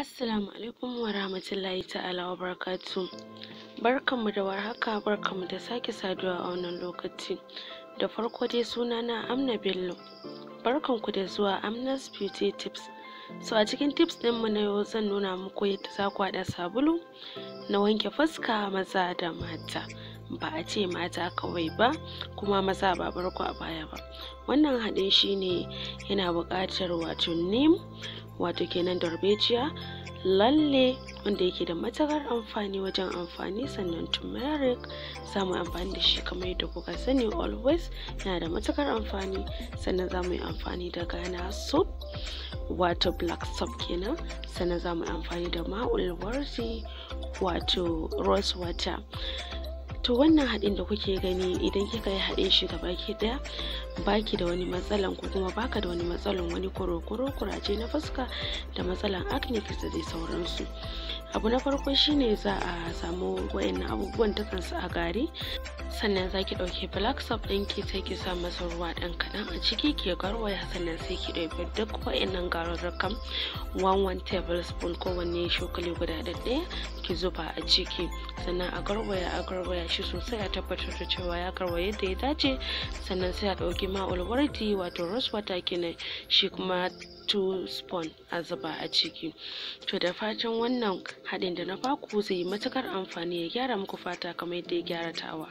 Assalamu alaikum wa rahmatullahi ta'ala wa barakatuh. Barkanmu da warhaka, barkanmu da sake saduwa a wannan lokaci. Da farko dai sunana Amna Bello. Barkanku da zuwa Amna's Beauty Tips. So a cikin tips ɗinmu na yau zan nuna muku yadda za ku haɗa sabulu na wanke fuska maza da mata. Ba a ce mata kawai ba, kuma maza ba bar ku a baya ba. Wannan haɗin shine yana buƙatar wato neem, wato kenan darbejiya, lalle wanda yake da matuƙar amfani wajen amfani, sannan turmeric za mu amfani da shi kamar yadda kuka sani, always yana da matuƙar amfani. Sannan za mu yi amfani da Ghana soap, wato black soap kenan. Sannan za mu yi amfani da ma'ul wardi, wato rose water. To wannan haɗin da kuke gani, idan kika yi haɗin shi gabaki ɗaya, baki da wani matsalan ko kuma baka da wani matsalan wani korokoro, kuraje na fuska da matsalan acne da dai sauransu. Abu na farko shine za a samu wayannan abubuwan dukansu a gari. Sannan za ki ɗauki black soap ɗinki, sai ki sa masa ruwa ɗan kaɗan a ciki, ki garwaya. Sannan sai ki ɗauki duk wayannan garurrukan, 1 tablespoon kowanne, cokali guda ɗaya, ki zuba a ciki. Sannan a garwaya, a garwaya shi sosai, a tabbatar da cewa ya garwaye yadda ya dace. Sannan sai a ɗauki ma'ul wardi, wato rose water kenan, shi kuma 2 spoon a zuba a ciki. To da fatan wannan haɗin da na baku zai yi matuƙar amfani ya gyara muku fata kamar yadda ya gyara tawa.